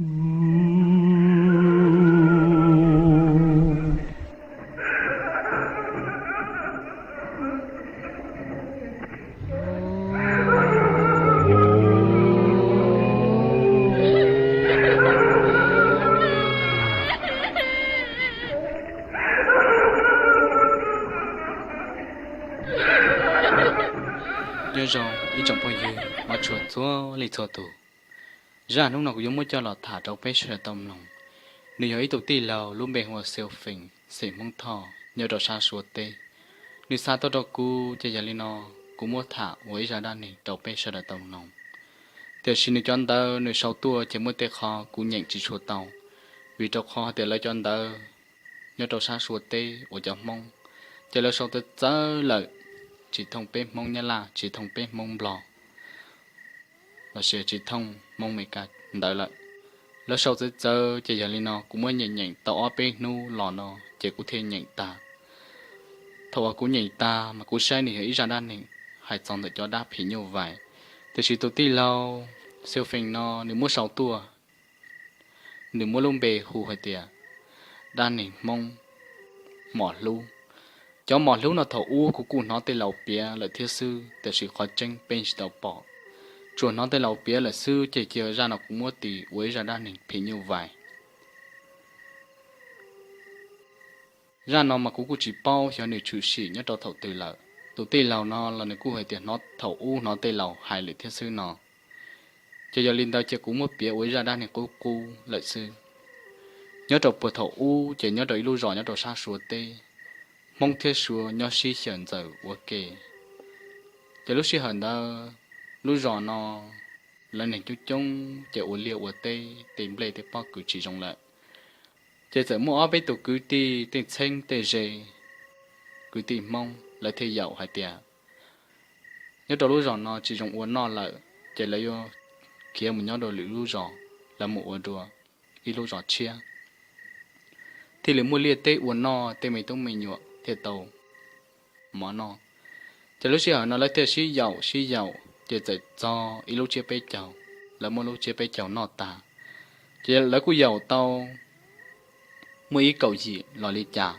Nyob zoo ib tsoom phooj ywg hmov tshua txhua leej txhua tus. Zaj hnub no kuv yuav muab coj los tham rau peb sawv daws tau mloog. Nws yog ib tug tij laug lub npe hu ua Xiu Fees, xeem Hmoob Thoj, nyob rau sab Suav teb. Nws xa tuaj rau kuv ces yog li no kuv muab tham ua ib zaj dab neeg rau peb sawv daws tau mloog. Tiam sis nws cov ntawv nws sau tuaj ces muaj tej qho kuv nyeem tsis tshua tau, vim rau qhov hais tias lawv cov ntawv nyob rau sab Suav teb uas cov Hmoob, ces lawv sau txawv txawv lawm, tsis thooj peb Hmoob Nyab Laj, tsis thooj peb Hmoob Nplog, los sis tsis thooj Hmoob Meskas ntawv lawm. Lawv sau txawv txawv ces yog li no kuv muab nyeem nyeem tau ob peb hnub los no ces kuv thiaj nyeem tag. Thaum uas kuv nyeem tag mas kuv saib nws yog ib zaj dab neeg hais txog ntawm cov dab phim nyuj vais, tiam sis tus tij laug Xiu Fees no nws muab sau tuaj, nws muab lub npe hu hais tias dab neeg Hmoob Mos Hlub. Cov Mos Hlub no thaum ub kuv kuj hnov tej laus piav lawm thiab xwb, tiam sis qhov tseeb peb tsis tau pom, tsuas hnov tej laus piav lawm xwb ces cia zaj no kuv muab tis ua ib zaj dab neeg phim nyuj vais. Zaj no mas kuv kuj tsis paub xyov nws tshwm sim nyob rau thaum twg lawm. Tus tij laug no los nws kuj hais tias hnov thaum ub hnov tej laus hais lawm thiab xwb no. Ces yog li ntawd ces kuv muab piav ua ib zaj dab neeg qub qub lawm xwb. Nyob rau puag thaum ub ces nyob rau ib lub zos nyob rau sab Suav teb, Hmoob thiab Suav nyob sib xyaw ntxaws ua ke. Ces lub sij hawm ntawd lub zos no lawv neeg coob coob ces ua liaj ua teb, tej nplej tej pob kws tsis zoo lawm. Ces txawm muaj ob peb tus kwv tij tej txheeb tej ze, kwv tij Hmoob, lawv thiaj yaum hais tias nyob rau lub zos no tsis zoo ua noj lawm, ces lawv yuav khiav mus nyob rau lwm lub zos, lawv mus ua dua ib lub zos tshiab, thiaj li muaj liaj teb ua noj, tej me tub me nyuam thiaj tau mov noj. Ces lub sij hawm no lawv thiaj sib yaum sib yaum ces txawm txog ib lub tsiab peb caug, lawv muab lub tsiab peb caug noj tag. Ces lawv kuj yaum tau muaj ib kaum yim los li cas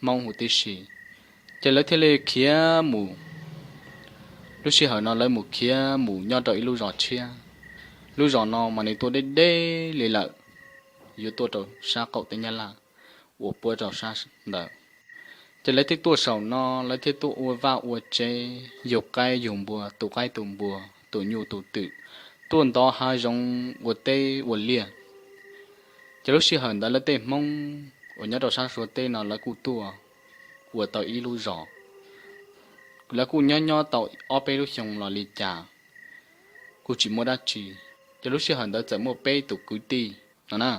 Hmoob huv tib si, ces lawv thiaj li khiav mus. Lub sij hawm no lawv mus khiav mus nyob rau ib lub zos tshiab. Lub zos no mas nws tuaj deb deb li lawm, yuav tuaj rau sab qaum teb Nyab Laj uas puab rau sab ntawd. Ces lawv thiaj tuaj saum no, lawv thiaj tuaj ua vaj ua tsev, yug qaib yug npua, tu qaib tu npua, tu nyuj tu twm, tuaj ntov hav zoov ua teb ua liaj. Ces lub sij hawm ntawd lawv tej Hmoob uas nyob rau sab Suav teb no lawv kuj tuaj ua tau ib lub zos. Lawv kuj nyob nyob tau ob peb lub xyoo los li cas kuj tsis muaj dab tsi. Ces lub sij hawm ntawd txawm muaj peb tus kwv tij no na.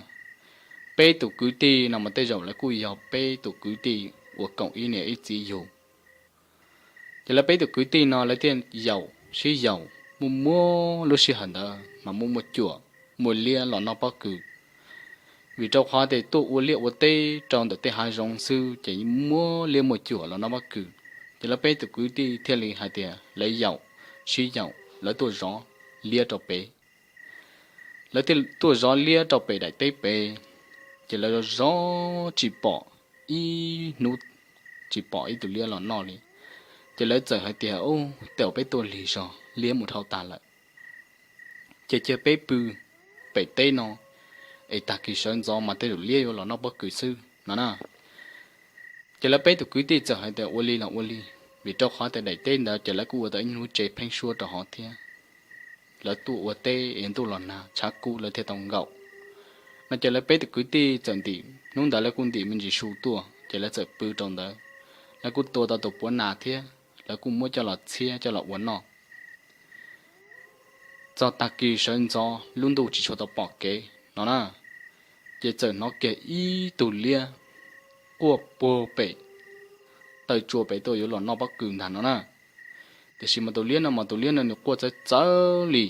Peb tus kwv tij no mas tej zaum lawv kuj yog peb tus kwv tij uas koom ib niam ib txiv yug. Ces lawv peb tus kwv tij no lawv thiaj yaum sib yaum muaj muab lub sij hawm ntawd mas muaj muaj cuam, muaj liab los noj pob kws. Vim rau qhov tias tuaj ua liaj ua teb rau ntawm tej hav zoov xwb ces muaj liab muaj cuam los noj pob kws. Ces lawv peb tus kwv tij thiaj li hais tias lawv yaum, sib yaum lawv tuaj zov liab rau pem. Lawv thiaj tuaj zov liab rau pem daim teb pem. Ces lawv zov tsis pom ib hnub, tsis pom ib tug liab los noj li. Ces lawv txawm hais tias, Ub, tej zaum peb tuaj lig zog, liab mus dhau tas lawm. Ces cia peb pw pem teb no, es tag kis sawv ntxov mas tej zaum liab yuav los noj pob kws xwb no na. Ces lawv peb tus kwv tij txawm hais tias ua li los ua li, vim rau qhov tias daim teb ntawd ces lawv kuj ua tau ib lub tsev pheeb suab rau hauv thiab. Lawv tuaj ua teb es ntuj los nag tshav kub lawv thiaj tau nkaum no. Ces lawv peb tus kwv tij txawm ntim, hnub ntawd lawv kuj ntim me ntsis su tuaj, ces lawv txawm pw rau ntawd. Lawv kuj tua tau tus puav nas thiab, lawv kuj muab coj los txhiab coj los ua noj. Txog tag kis sawv ntxov lub ntuj tsis tshua tau pom kev no na, ces txawm hnov kiag ib tug liab quaj puag pem taw tsua pem tuaj yuav los noj pob kws ntag no na. Tiam sis mas tus liab no mas tus liab no nws quaj txawv txawv li,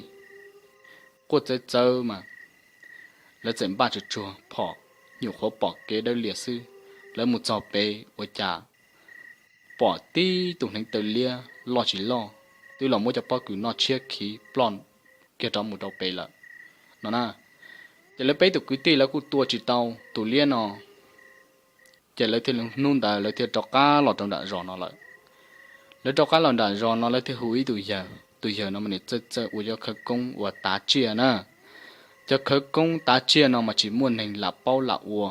quaj txawv txawv mas lawv txawm npaj tsuag tsuag phom, nyuam qhuav pom kev dawb lias xwb. Lawv mus txog pem ua cas pom tib tug hneev taw liab loj tsis loj twb los muab cov pob kws noj tshiab khiv ploj kiag rov mus rau pem lawm. no na. Ces lawv peb tus kwv tij lawv kuj tua tsis tau tus liab no, ces lawv thiaj li hnub ntawd lawv thiaj rov qab los rau nram zos no lawm. Lawv rov qab los nram zos no lawv thiaj hu ib tug yawg, tus yawg no mas nws txawj txawj ua cov khawv koob uas tav tsiaj na. Cov khawv koob tav tsiaj no mas tsis muaj neeg lam paub lam ua.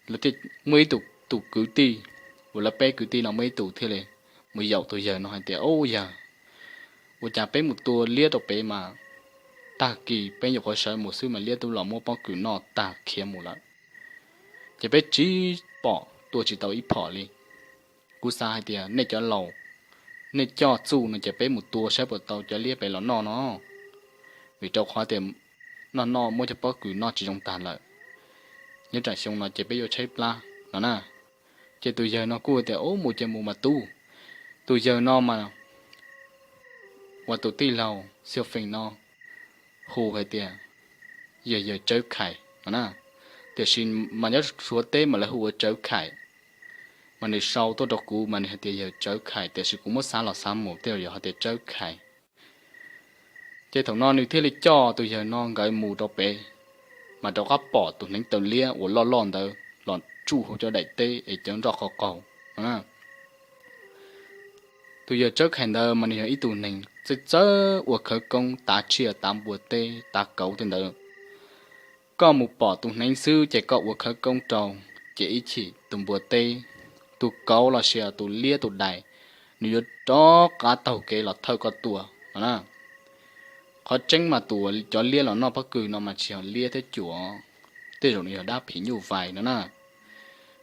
Lawv thiaj muaj ib tus, tus kwv tij, uas lawv peb kwv tij no muaj ib tus thiaj li mus yaum tus yawg no hais tias, Ub yawg, ua cas peb mus tua liab rau pem mas tag kis peb nyuam qhuav sawv mus xwb mas liab twb los muab pob kws noj tag khiav mus lawm, ces peb tsis pom tua tsis tau ib phom li. Kuv xav hais tias nej cov laus, nej coj txuj no ces peb mus tua saib puas tau cov liab pem los noj no, vim rau qhov tias noj noj muab cov pob kws noj tsis zoo tag lawm, nyob tsam xyoo no ces peb yuav tshaib plab no na. Ces tus yawg no kuj tias, Ub, mus ces mus mas tub. Tus yawg no mas uas tus tij laug Xiu Feem no hu hais tias yog yawg Tsawb Khais no na. Tiam sis mas nyob Suav teb mas lawv hu ua Tsawv Khais, mas nws sau tuaj rau kuv mas nws hais tias yawg Tsawv Khais, tiam sis kuv muab xav los xav mus tej zaum yog hais tias Tsawb Khais. Ces thaum no nws thiaj li coj tus yawg no nkawd mus rau pem, mas rov qab pom tus hneev taw liab uas loj loj ntawd los tsuj hauv cov daim teb es cov nroj qaug qaug no. Tus yawg Tsawb Khais ntawd mas nws yog ib tug neeg txawj txawj ua khawv koob tav tsiaj tav npua teb tav kauv tej ntawd. Koj mus pom tus hneev xwb ces koj ua khawv koob rau, ces ib chim tus npua teb, tus kauv los sis tus liab tus dais, nws yuav rov qab taug kev los thawj koj tua no na. Qhov tseeb mas tus, cov liab los noj pob kws no mas tsis yog liab thiab cuam, tej zaum nws yog dab phim nyuj vais no na.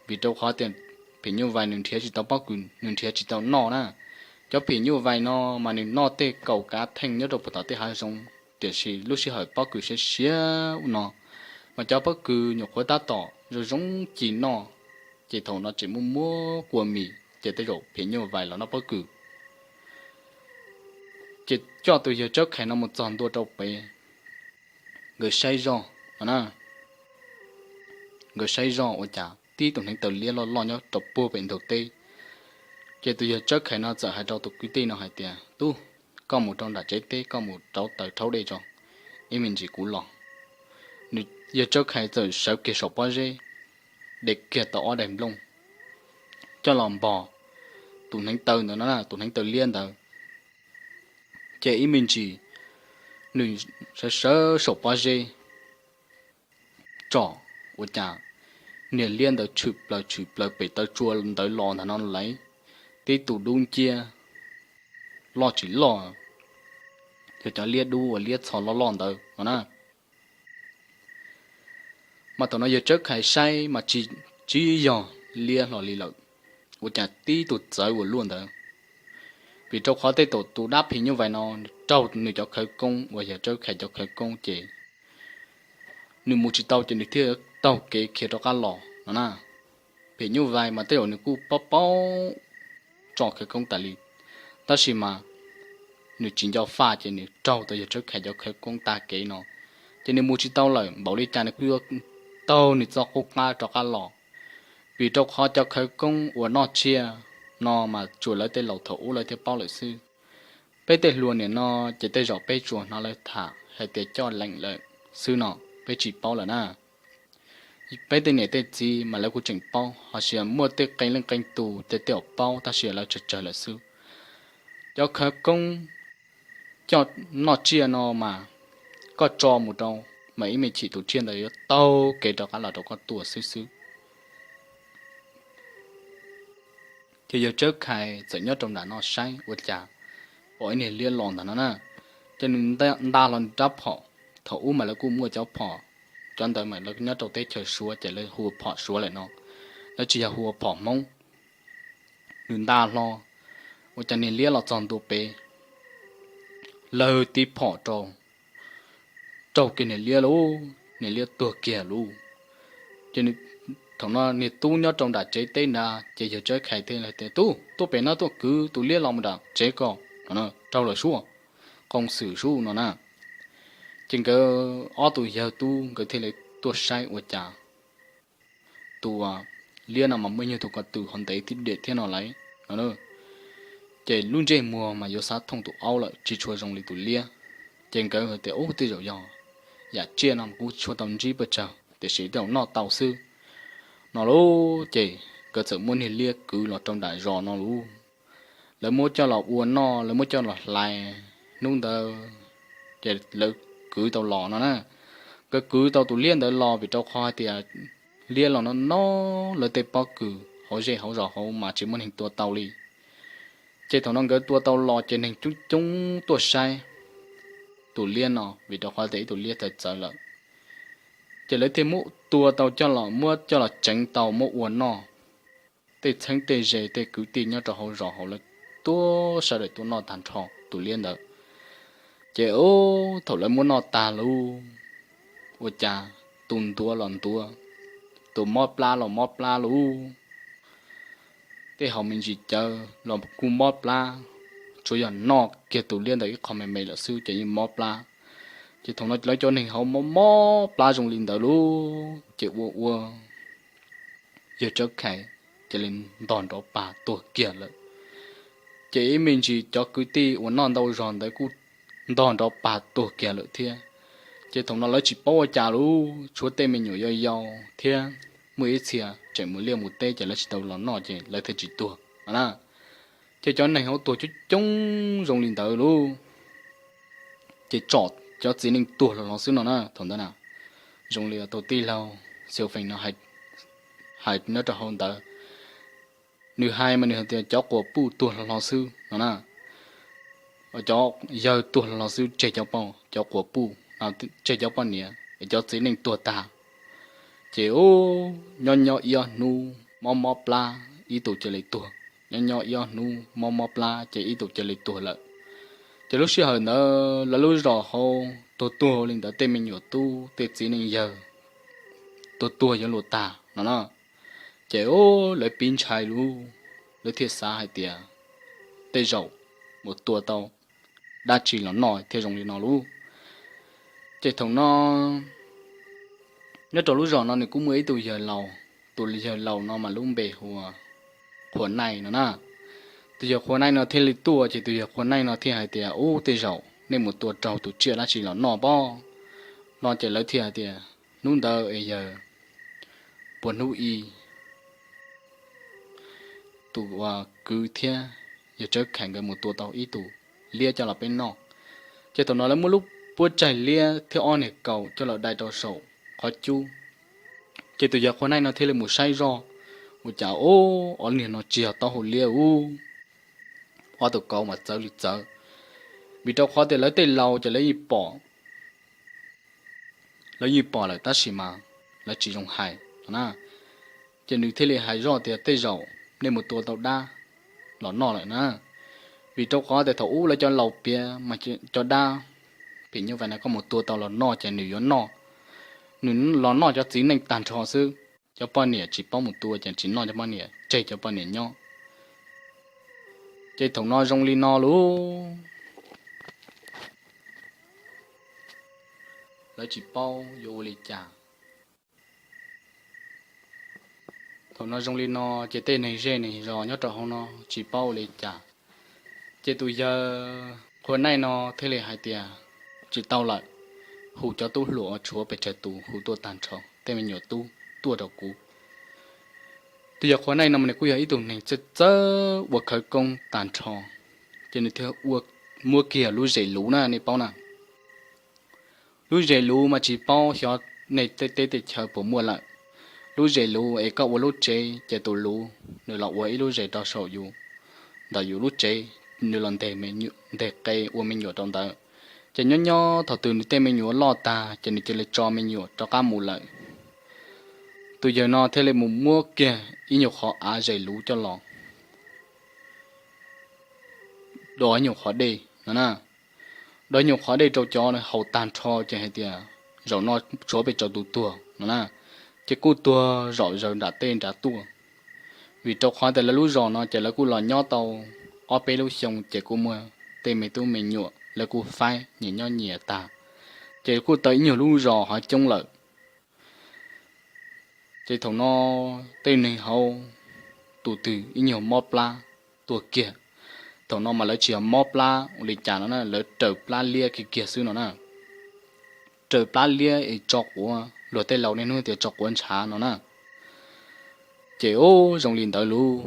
Vim rau qhov tias phim nyuj vais nws nrhiav tsis tau pob kws, nws nrhiav tsis tau noj na. Cov phim nyuj vais no mas nws noj tej kaus kav theej nyob rau puag tom tej hav zoov, tiam sis lub sij hawm pob kws siav siav no, mas cov pob kws nyuam qhuav tab tom zoo zoo ci noj, ces thaum no tseem muaj muab kua mis ces tej zaum phim nyuj vais los noj pob kws. Ces coj tus yawg Tsawb Khais no mus txog ntua rau pem, nkawd saib zoj no na, nkawd saib zoj ua cas tib tus hneev taw liab loj loj nyob rau puag pem ntug teb. Ces tus yawg Tsawb Khais no txawm hais rau tus kwv tij no hais tias, Tub, koj mus rau nram tsev teb, koj mus rauv taws rhaub dej tso, ib me ntsis kuv los. Nws, yawg Tsawb Khais txawm sawv kiag saum pob zeb, de kiag tau ob daim nplooj coj los npog tus hneev taw ntawd no, tus hneev taw liab ntawd. Ces ib me ntsis nws sawv sawv saum pob zeb tsom, ua cas niag liab ntawd tshwm plaws tshwm plaws pem taw tsua ntawd los ntag no lauj. Tib tug dub nciab loj tsis loj, yog cov liab dub uas liab txho loj loj ntawd no na. Mas thaum no yawg Tsawb Khais saib mas tsis, tsis yog liab hlo li lawm, ua cas tib tug txawv uas luaj ntawd. Vim rau qhov tej zaum tus dab phim nyuj vais no raug nws cov khawv koob uas yawg Tsawb Khais cov khawv koob ces nws mus tsis tau ces nws thiaj taug kev khiav rov qab los no na. Phim nyuj vais mas tej zaum nws kuj paub paub tso khawv koob tas li, tab sis mas nws tsis nco faj ces nws raug tau yawg Tsawb Khais cov khawv koob tag kev no, ces nws mus tsis tau lawm, npaum li cas nws kuj yuav taug nws txoj qub qab rov qab los. Vim rau qhov cov khawv koob uas noj tsiaj no mas tsuas lawv tej laus thaum ub lawv thiaj paub lawm xwb. Peb tej hluas nim no ces tej zaum peb tsuas hnov lawv tham hais tias coj leem lawm xwb no, peb tsis paub lawm na. Peb tej niam tej txiv mas lawv kuj tseem paub, ho sis muaj tej qee leej qee tus ces tej zaum paub tab sis lawv tsawg tsawg lawm xwb. Cov khawv koob coj noj tsiaj no mas koj tso mus rau mas ib me chim tus tsiaj ntawd yuav taug kev rov qab los rau koj tua xwb xwb. Ces yawg Tsawb Khais txawm nyob rau nram no saib ua cas pom ib niag liab los ntag no na. Ces nws nta hlo nws rab phom, thaum ub mas lawv kuj muaj cov phom, cov ntawd mas lawv nyob rau teb chaws Suav ces lawv hu ua phom Suav lawm no, lawv tsis yog hu ua phom Hmoob. Nws nta hlo, ua cas niag liab los txog ntua pem, lawg tib phom rau, raug kiag niag liab lauj, niag liab tuag kiag lauj. Ces thaum no niag tub nyob rau nram tsev teb ntag ces yawg Tsawb Khais thiaj tias, Tub, tuaj pem no tuaj kwv tus liab los mus nram tsev ko, raug lawm sub, qoo xwm sub no na. Ces nkawd ob tug yawg tub nkawd thiaj li tuaj saib ua cas tus liab no mas muaj ib nyuag tus ko tw ho ntev tib diam thiab no lauj no. Ces lub ntsej muag mas yuav xav thooj tus aub lawm, tsis tshua zoo li tus liab. Ces nkawd tias, Ub, tej zaum yog yam tsiaj no mas kuv tsis tshua tau ntsib pes tsawg, tiam sis tej zaum noj tau xwb, no lauj. Ces nkawd txawm muab niag liab kwv los rau nram zos no lauj. Lawv muab coj los ua noj, lawv muab coj los hlais. Hnub ntawd ces lawv kwv tau los no na, nkawd kwv tau tus liab ntawd los vim rau qhov hais tias liab los no no lawv tej pob kws hauv zej hauv zos hauv mas tsis muaj neeg tua tau li. Ces thaum no nkawd tua tau los ces neeg coob coob tuaj saib tus liab no vim rau qhov tias ib tus liab txawv txawv lawm. Ces lawv thiaj muab tua tau coj los, muab coj los tseev tau muab ua noj. Tej txheeb tej ze tej kwv tij nyob rau hauv zos hauv lawv tuaj sawv daws tuaj noj tag nrho tus liab ntawd. Ces ub, thaum lawv muab noj tag lauj, ua cas tus ntuav los ntuav, tus mob plab los mob plab lauj. Tej haus me ntsis cawv los kuj mob plab, tsuas yog noj kiag tus liab ntawd ib qho me me lawm xwb ces yeej mob plab. Ces thaum no lawv cov neeg hauv mob mob plab zoo li ntawd lauj, ces ua ua yawg Tsawb Khais cia li ntog nrov pag tuag kiag lawm. Ces ib me ntsis cov kwv tij uas noj ntau zog ntawd kuj ntog nrov pag tuag kiag lawm thiab. Ces thaum no lawv tsis paub ua cas lauj, tshuav tej me nyuam yau yau thiab muaj ib txhia tseem mus liaj mus teb ces lawv tsis tau los noj ces lawv thiaj tsis tuag no na. Ces cov neeg hauv tuag coob coob zoo li ntawd lauj. Ces tsom cov txiv neej tuag hlo hlo xwb no na thaum ntawd na. Zoo li tus tij laug Xiu Feej no hais nyob rau hauv ntawd, nws hais mas nws hais tias cov quas puj tuag hlo hlo xwb no na. Cov yawg tuag hlo hlo xwb, tseg cov, cov quas puj, tseg cov poj niam es cov txiv neej tuag tag. Ces ub, nyob nyob ib ob hnub mob mob plab ib tug cia li tuag, nyob nyob ib ob hnub mob mob plab ces ib tug cia li tuag lawm. Ces lub sij hawm ntawd lawv lub zos hauv tuag tuag li ntawd tej me nyuam tub tej txiv neej yawg tuag tuag yuav luag tag no na. Ces ub, lawv pib ntshai lauj, lawv thiaj xav hais tias tej zaum mus tua tau dab tsi los noj thiaj zoo li no lauj. Ces thaum no nyob rau lub zos no nws kuj muaj ib tug yawg laus, tus yawg laus no mas lub npe hu ua Qhua Naij no na. Tus yawg Qhua Naij no thiaj li tuaj, ces tus yawg Qhua Naij no thiaj hais tias, Ub, tej zaum nej mus tua raug tus tsiaj dab tsi los noj pob? No ces lawv thiaj hais tias, Hnub ntawd es yawg Puas Hnub I tus kwv thiab yawg Tsawb Khais nkawd mus tua tau ib tug liab coj los peb noj. Ces thaum no lawv muab lub puab tsaig liab thiab ob niag kaus coj los dai rau saum qhov cub. Ces tus yawg Qhua Naij no thiaj li mus saib zoj, ua cas ub, ob niag no tsis yog taub hau liab ub, ob tug kaus mas txawv li txawv. Vim rau qhov tias lawv tej laus ces lawv yeej pom, lawv yeej pom lawm tab sis mas lawv tsis zoo hais no na. Ces nws thiaj li hais zoj tias, Tej zaum nej mus tua tau dab los noj lawm na. Vim rau qhov tias thaum ub lawv cov laus piav mas cov dab phim nyuj vais no koj mus tua tau los noj ces nws yuav noj, nws los noj cov txiv neej tag nrho xwb. Cov poj niam tsis paub mus tua ces tsis noj cov poj niam, tseg cov poj niam nyob. Ces thaum no zoo li no lauj, lawv tsis paub yuav ua li cas. Thaum no zoo li no ces tej neeg zej neeg zos nyob rau hauv no tsis paub ua li cas. Ces tus yawg Qhua Naij no thiaj li hais tias, Tsis tau lawm, hu cov tub hluas uas tshuav pes tsawg tus hu tuaj tag nrho, tej me nyuam tub tuaj rau kuv. Tus yawg Qhua Naij no mas nws kuj yog ib tug neeg txawj txawj ua khawv koob tag nrho, ces nws thiaj ua, muab kiag lub zes luv na, nej paub na. Lub zes luv mas tsis paub xyov nej tej teb tej chaw puas muaj lawm. Lub zes luv es koj ua lub tsev ces tus luv nws los ua ib lub zes rau saum yus, ntawm yus lub tsev, nws los nteg qe ua me nyuam rau ntawd. Ces nyob nyob thaum twg nws tej me nyuam loj tag ces nws cia li tso me nyuam rov qab mus lawm. Tus yawg no thiaj li mus muab kiag ib nyuag qhov av zes luv coj los do ib nyuag qhov dej no na. Do ib nyuag qhov dej rau cov haus tag nrho ces hais tias, Zaum no tshuav pes tsawg tus tuag no na. Ces kuj tuag zom zaws nram tej nrad tuaj. Vim rau qhov tias lawv lub zos no ces lawv kuj los nyob tau ob peb lub xyoo ces kuj muaj tej me tub me nyuam lawv kuj faib nyias nyob nyias tag, ces kuj tau ib nyuag lub zos hov coob lawm. Ces thaum no tej neeg hauv tus twg ib nyuag mob plab tuag kiag, thaum no mas lawv tsis yog mob plab ua li cas no na, lawv raws plab liab kiag kiag xwb no na. Raws plab liab es tso quav, luag tej laus niaj hnub tias tso quav ntshav no na. Ces ub zoo li ntawd lub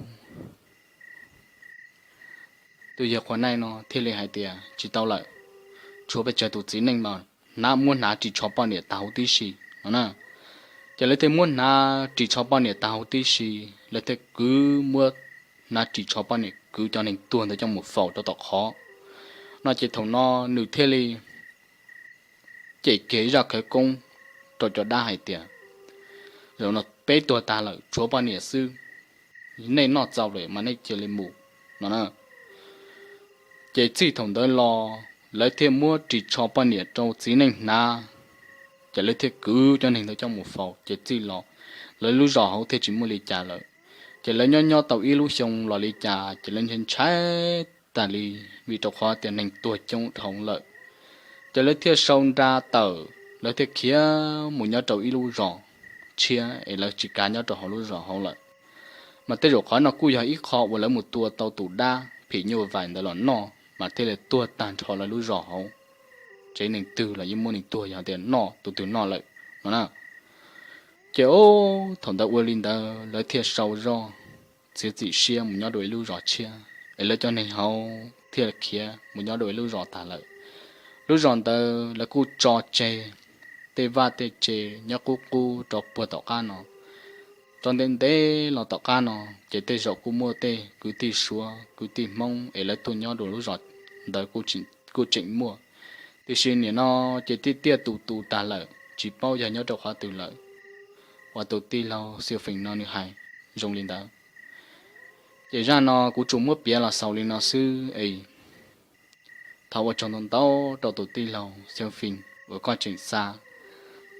tus yawg Qhua Naij no thiaj li hais tias tsis tau lawm, tshuav pes tsawg tus txiv neej mas hnav, muab hnav ris tsho poj niam tag huv tib si no na. Ces lawv thiaj muab hnav ris tsho poj niam tag huv tib si, lawv thiaj kwv, muab hnav ris tsho poj niam kwv cov neeg tuag ntawd coj mus faus rau tom qhov no. Ces thaum no nws thiaj li cem kiag ib zaj khawv koob rau cov dab hais tias, zaum no peb tuag tag lawm tshuav poj niam xwb, nej noj txaus lawm mas nej cia li mus no na. Ces txij thaum ntawd los lawv thiaj muab ris tsho poj niam rau txiv neej hnav, ces lawv thiaj kwv cov neeg ntawd coj mus faus. Ces txij los lawv lub zos hauv thiaj tsis muaj li cas lawm. Ces lawv nyob nyob tau ib lub xyoo los li cas ces lawv ntshai ntshai tag li, vim rau qhov tias neeg tuag coob dhau lawm. Ces lawv thiaj sau nra tawm, lawv thiaj khiav mus nyob rau ib lub zos tshiab es lawv tsis kav nyob rau hauv lub zos hauv lawm. Mas tej zaum qhov no kuj yog ib qho uas lawv mus tua tau tus dab phim nyuj vais ntawd los noj mas thiaj li tuag tag nrho lawv lub zos hauv. Tsev neeg twg los yeej muaj neeg tuag yog tias noj tus twg noj lawm no na. Ces ub thaum ntawd ua li ntawd lawv thiaj sau zog txiav txim siab mus nyob dua ib lub zos tshiab es lawv cov neeg hauv thiaj khiav mus nyob dua ib lub zos tag lawm. Lub zos ntawd lawv kuj tso tseg tej vaj tej tse nyob qub qub rau puag tom qab no. Rau ntev ntev los tom qab no ces tej zaum kuj muaj tej kwv tij Suav kwv tij Hmoob es lawv tuaj nyob dua lub zos ntawd kuj tseem muaj. Tiam sis nim no ces tiaj tiaj tus tus tag lawm tsis paub yog nyob rau qhov twg lawm. Uas tus tij laug Xiu Feem no nws hais zoo li ntawd. Ces zaj no kuv tsuas muab piav los xaus li no xwb es thov ua tsaug ntau ntau rau tus tij laug Xiu Feem uas koj tseem xa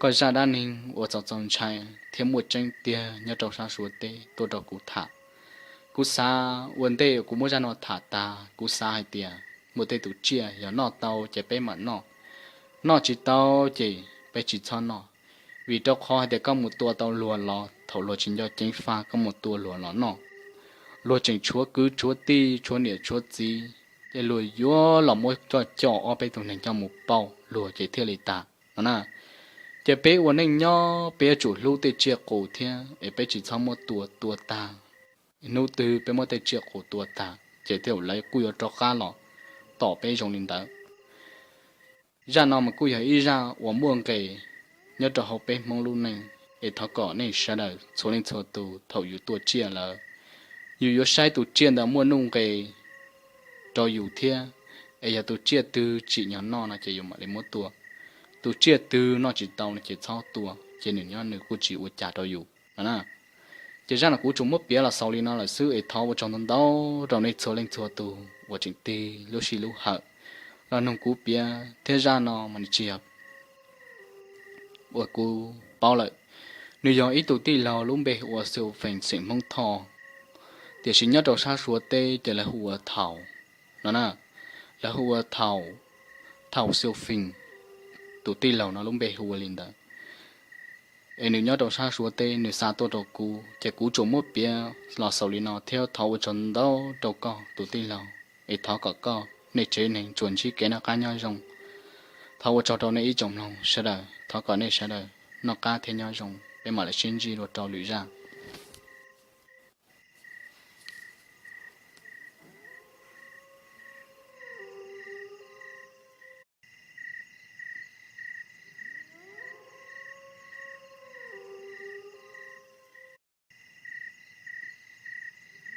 koj zaj dab neeg uas txaus txaus ntshai thiab muaj tseeb tiag nyob rau sab Suav teb tuaj rau kuv tham. Kuv xav ua ntej kuv muab zaj no tham tas kuv xav hais tias muaj tej tus tsiaj yog noj tau ces peb mam noj, noj tsis tau ces peb tsis txhob noj. Vim rau qhov hais tias koj mus tua tau luag los thaum luag tsis nco ceev faj koj mus tua luag los noj, luag tseem tshuav kwv tshuav tij tshuav niam tshuav txiv, ces luag yuav los muab coj coj ob peb tug neeg coj mus pauj luag ces thiaj li tas no na. Ces peb ua neej nyob peb yuav tsum hlub tej tsiaj qus thiab es peb tsis txhob muab tua tua tag. Hnub twg peb muab tej tsiaj qus tua tag ces tej zaum lawv kuj yuav rov qab los tom peb zoo li ntawd. Zaj no mas kuj yog ib zaj uas muaj nqis nyob rau hauv peb Hmoob lub neej, es thov kom nej sawv daws txhua leej txhua tus thaum yus tua tsiaj lawm, yus yuav saib tus tsiaj ntawd muaj nuj nqis rau yus thiab, es yog tus tsiaj twg tsim nyog noj no ces yus mam li muab tua, tus tsiaj twg noj tsis tau no ces txhob tua ces nws nyob nws kuj tsis ua cas rau yus no na. Ces zaj no kuv tsuas muab piav los xaus li no lawm xwb es thov ua tsaug ntau ntau rau nej txhua leej txhua tus uas tseem tig lub sij lub hawm los mloog kuv piav thiab zaj no mas nws tsis yog uas kuv paub lawm. Nws yog ib tug tij laug lub npe hu ua Xiu Feem xeem Hmoob Thoj, tiam sis nyob rau sab Suav teb ces lawv hu ua Thaum no na, lawv hu ua Thaum, Thaum Xiu Feem. Tus tij laug no lub npe hu ua li ntawd. Es nws nyob rau sab Suav teb nws xa tuaj rau kuv ces kuv tsuas muab piav los xaus li no thiab thov ua tsaug ntau rau koj tus tij laug, es thov kom koj nej tsev neeg tsuas ntsib kev noj qab nyob zoo. Thov ua tsaug rau nej ib tsoom mloog sawv daws, thov kom nej sawv daws noj qab thiab nyob zoo, peb mam li sib ntsib dua rau lwm zaj.